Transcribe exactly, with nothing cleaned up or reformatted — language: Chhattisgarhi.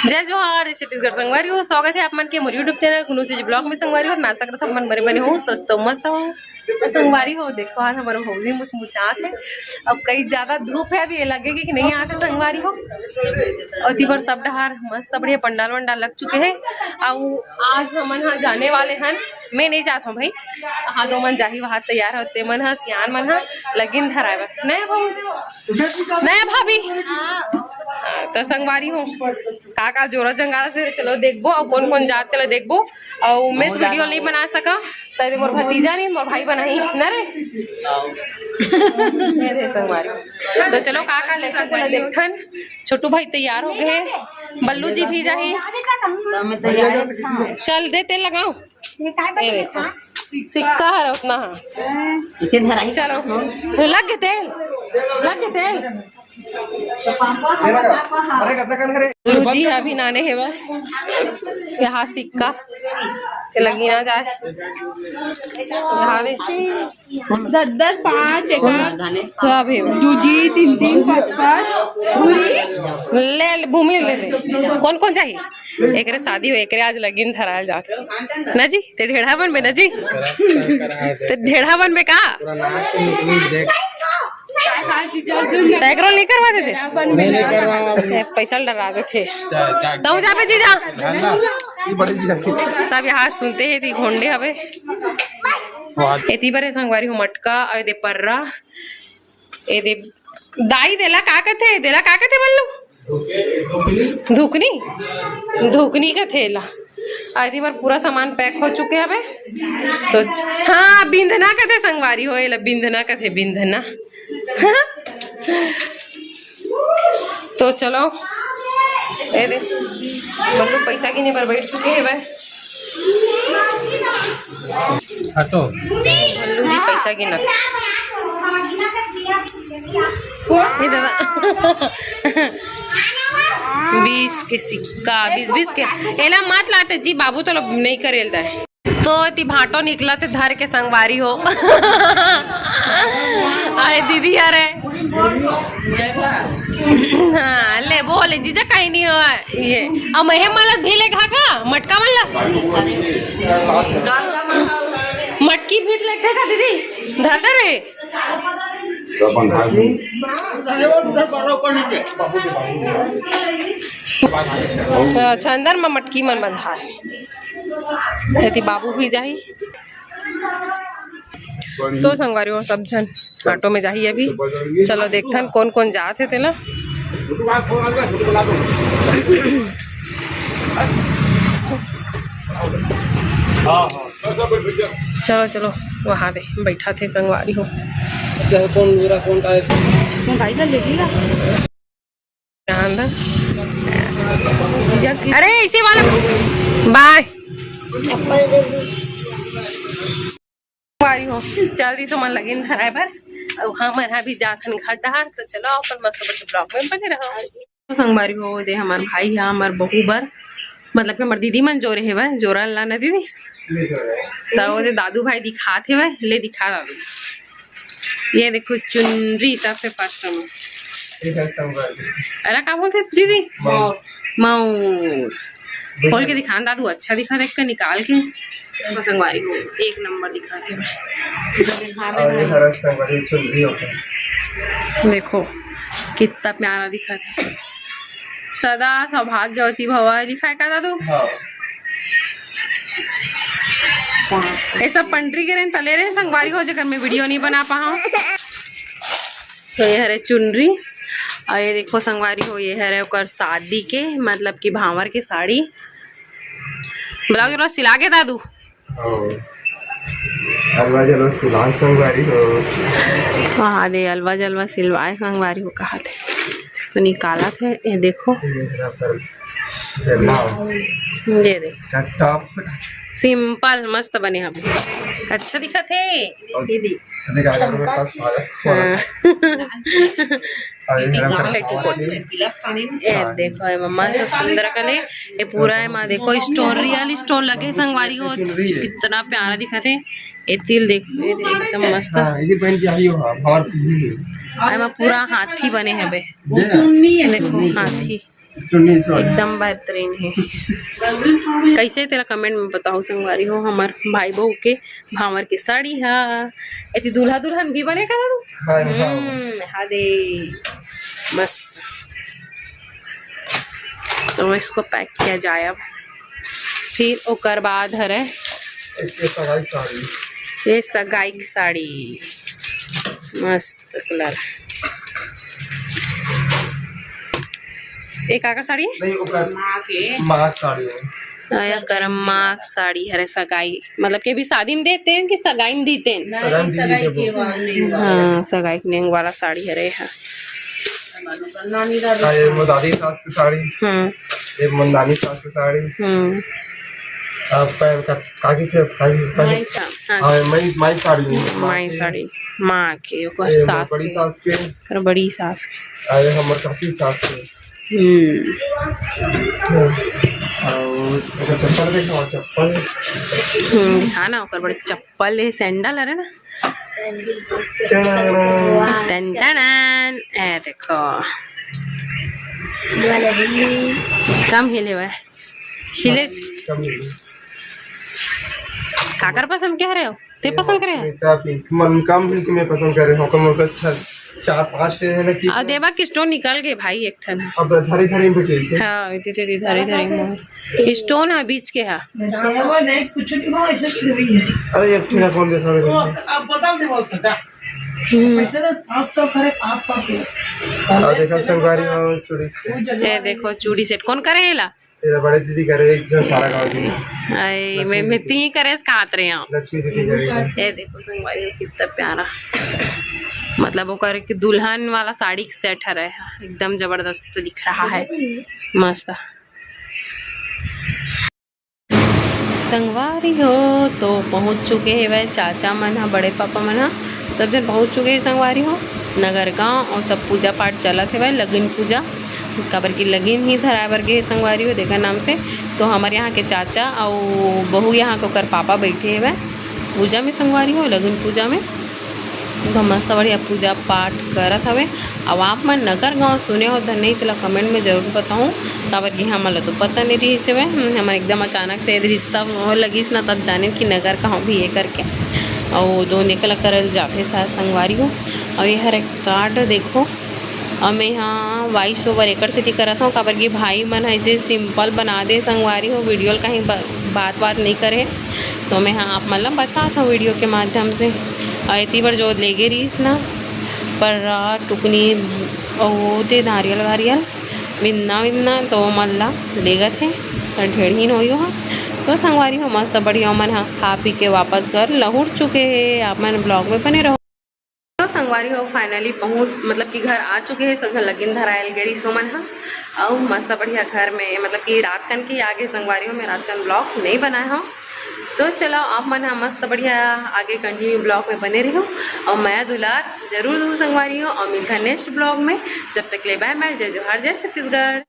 जय जोहार, जय छत्तीसगढ़ संगवारी हो, स्वागत हे आप मन के मोर YouTube चैनल कुनू चीज ब्लॉग में। संगवारी हो, मैं आशा करत हव आप मन बने बने हो, स्वस्थ हो, मस्त हो। तो संगवारी हो, देखो आज हमर भौजी मुचमुचात हे। अब कई ज्यादा धूप हे, अभी ये लगे कि नहीं आते संगवारी हो। अउ एती बर सब डहार मस्त बढ़िया पंडाल वंडाल लग चुके हे। अउ आज हमन हा जाने वाले हन, मैं नहीं जात हूँ भाई, हाँ दो मन जाही वहाँ तैयार होते मन हा, सियान मन हा लगिन धराए बर। नहीं भाभी, नहीं भाभी। तो संगवारी हो, का का जोरा जंगाला थे, चलो देखबो, अउ कौन कौन जात तेला देखबो। अउ मैं तो वीडियो नहीं बना सका, त मोर भतीजा नहीं, मोर भाई बनाही ना रे। ये रे संगवारी, तो चलो का का लेके चला देखथन। छोटू भाई तैयार हो गए, बल्लू जी भी जाही। चल दे तेल लगाओ। ये देखो, सिक्का हर उतना हा। चलो, लग गए तेल, लग गए तेल। लू जी ह अभी नाने हे बस। यहाँ सिक्का के लगी ना जाए। यहाँ दे। दस दस, पाँच, एक, सब हे। दू जी, तीन तीन, पाँच पाँच, पूरी। ले, ले, भूमि ले ले। कौन कौन चाहिए? एकरे शादी हो, एकरे आज लगिन धराल जात। ना जी? ते ढेढ़ा बनबे ना जी? ते ढेढ़ा बनबे का? पूरा नाक से निकली देख। त एकरो नहीं करवा देते? मैं नहीं करवाऊँ अब। ए, पैसा डरा देते। चा-, चा-, तहूँ जाबे जीजा? ना, ना, ये बड़ी चीज है। सब यहाँ सुनते हैं, ती घोंडे हवे। वाह। एती बरे संगवारी हो मटका, अउ दे पर्रा, ए दे दाई, देला का कथे? देला का कथे बल्लू? धुकनी, धुकनी कथे एला। अउ एती बर पूरा सामान पैक हो चुके हवे। तो हाँ, बिंधना कथे संगवारी हो, एला बिंधना कथे, बिंधना। तो चलो, ए दे, बल्लू पैसा गिने बर बैठ चुके हवे। हटो। बल्लू जी पैसा गिना। ये दादा। बीस के सिक्का, बीस, बीस के। एला मत लाते जी, बाबू तो नहीं करेल दा। तो एती भांटो निकला थे धर के संगवारी हो। अरे दीदी, अरे। हाँ, ले बोले जीजा, कहीं नहीं हुआ। ये, अब मैं मलत भी ले खा का, मटका वाला। मटकी भी ले खा दीदी, धर डरे। अच्छा, अंदर में मटकी मन बंधा है। एती बाबू भी जाही। तो संगवारी हो, सब झन ऑटो में जाही अभी। चलो देखथन कौन कौन जात हे तेला। चलो चलो, वहाँ दे बैठा थे संगवारी हो। कौन लूरा, कौन टाइप? भाई का लेगी ना। अरे इसी वाला बाय। संगवारी हो, चल दी तो मन लगिन धराए बर। अब हमन हा भी जाथन घर डहार, तो चलो अपन मस्त मस्त ब्लॉग में बने रहो। तो संगवारी हो, जे हमार भाई है, हमार बहू बर, मतलब कि हमार दीदी मन जोरे हेवय, जोरा ला ना दीदी। तो वो दे दादू भाई दिखात हेवय, ले दिखा दादू। ये देखो चुनरी सबसे फर्स्ट में। ये है संगवारी। अरे का बोलते दीदी? मौर। मौर। खोल के दिखान दादू, अच्छा दिखा देख के निकाल के। तो संगवारी हो, एक नंबर दिखा दे। और ये हरा संगवारी चुनरी होता है। देखो कितना प्यारा दिखा दे। सदा सौभाग्यवती भवा लिखा है का दादू? हाँ। ये सब पंडरी के रेन तले रहे संगवारी हो, जेकर मैं वीडियो नहीं बना पाऊँ। तो ये हरे चुनरी, और ये देखो संगवारी हो, ये हरे ओकर शादी के, मतलब कि भांवर के साड़ी। ब्लाउज वाला सिला के दादू। हाँ। अलवा जलवा सिला संगवारी हो। हाँ दे, अलवा जलवा सिलवाए संगवारी हो कहा थे। तो निकाला थे, ये देखो। ये हरा पर ब्लाउज। ये दे। का टॉप से। सिंपल, मस्त बने हवे। अच्छा दिखा थे। और दीदी। देख, आगे मेरे पास आ रहा है। हाँ। और ये हरा पर पेटीकोट। ये देखो, ये मम्मा से सुंदर कले। ये पूरा है माँ, देखो, स्टोन, रियल स्टोन लगे संगवारी हो। कितना प्यारा दिखा थे। ये तिल देखो, ये एकदम मस्त। हाँ, ये पहन के आई हो, हाँ, भांवर पहनी है। और एमा पूरा हाथी बने हवे। ये ना? देखो, हाथी। सुनी, सुनी। एकदम बेहतरीन हे। कैसे तेला comment में बताओ संगवारी हो, हमर भाई बहू के भांवर के साड़ी हा। एती दूल्हा दुल्हन भी बने करन। हाँ, हाँ। हम्म, हा दे। मस्त। तो इसको pack किया जाए अब। फिर ओकर बाद हरे ये सगाई साड़ी। ये सगाई की साड़ी, मस्त colour। ये काकर साड़ी है? नहीं, ओकर माँ के। माँ के साड़ी है। हाँ, एकर माँ के साड़ी हरे सगाई, मतलब कि अभी शादी में देते हैं कि सगाई में देते हैं? नहीं, सगाई में सगाई देते के हैं। बाद नहीं हुआ। हाँ, सगाई के नेंग वाला साड़ी हरे हा। नानी दादी हाँ, ये मोर दादी सास की साड़ी। हम्म। ये मोर नानी सास की साड़ी। हम्म। अब पैर का, काकी थे, काकी, काकी। माई सा-, हाँ। हाँ, माई, माई साड़ी है। माई साड़ी, माँ के, ओकर ये मोर सास बड़ी के। सास के। ओकर बड़ी सास के। अरे, हमर काकी सास के। हम्म। और ओकर चप्पल देखो, चप्पल। हम्म, हाँ ना, ओकर बड़े चप्पल है, sandal हरे ना। Ton ton. ए देखो। कम हिले हुआ है। हिले। कम हिले। काकर पसंद कह रहे हो? ते पसंद करे? स्मिता पिंक। मन कम हिल के मैं पसंद कर रहे हूँ। कम होकर छह, चार, पाँच ठे है ना कि और देवा के stone निकल गए भाई, एक ठन। अब धरे धरे में बचे इसे। हाँ, इतने तेरी धरे धरे में। Stone है बीच के है। वो नहीं, कुछ नहीं हुआ, ऐसे की हुई है। अरे, एक ठे ना कौन देखा रहे वो हैं? अब बता दे, वो उसका क्या? हम्म। पैसे ना पाँच सौ करे, पाँच सौ के। और देखा संगवारी हो चूड़ी set। ये देखो चूड़ी set कौन करे ला? तेरा बड़े दीदी करे, एक जन सारा गाँव दीदी। आई, मैं, मैं ती करे से कहत रहे हूँ। लक्ष्मी दीदी करे। ये देखो संगवारी हो, कितना प्यारा, मतलब ओकर के दुल्हन वाला साड़ी के set हरे, एकदम जबरदस्त दिख रहा है, मस्त। संगवारी हो, तो पहुँच चुके हेवय चाचा मन ह, बड़े पापा मन ह, सब झन पहुँच चुके हे संगवारी हो नगर गाँव। और सब पूजा पाठ चलत हेवय, लगिन पूजा, काबर कि लगिन ही धराए बर गे हे संगवारी हो, तेकर नाम से। तो हमर यहाँ के चाचा अउ बहू यहाँ के ओकर पापा बैठे हेवय पूजा में संगवारी हो, लगिन पूजा में। तो मस्त बढ़िया पूजा पाठ करत हवे। अब आप मन नगर गाँव सुने हो धन नहीं, तेला comment में जरूर बताहू, काबर कि हमन ला तो पता नहीं रहिस हवे। हमन एकदम अचानक से यदि रिश्ता होए लगिस ना, तब जाने कि नगर गाँव भी हे करके। अउ दो निकल करल जाथे सास संगवारी हो। अउ ये हर एक card देखो, अउ मैं यहाँ voice over एकर सेती करत हूँ, काबर कि भाई मन ह ऐसे simple बना दे संगवारी हो, video ल कहीं ब-, बात बात नहीं करे। तो मैं हाँ आप मन ला बतात हूँ video के माध्यम से। अउ एती बर जो लेगे रहिस ना, पर्रा, टुकनी, अउ ओते नारियल वारियल, मिन्ना विन्ना, तो ओमन ला लेगत हे, त ढेड़हीन होई ओहा। तो संगवारी हो, मस्त बढ़िया ओमन ह खा पी के वापस घर लहुट चुके हे। आप मन vlog में बने रहो। तो संगवारी हो, finally पहुँच, मतलब कि घर आ चुके हे। सब झन लगिन धरायल गे रहिस ओमन ह, अउ मस्त बढ़िया घर में, मतलब कि रात कन के आ गे संगवारी हो। मैं रात कन vlog नहीं बनाए हूँ, तो चलो आप मन ह मस्त बढ़िया आगे continue vlog में बने रहो, अउ मया दुलार जरूर दू संगवारी हो, अउ मिलथा next vlog में। जब तक ले bye bye, जय जोहार, जय छत्तीसगढ़।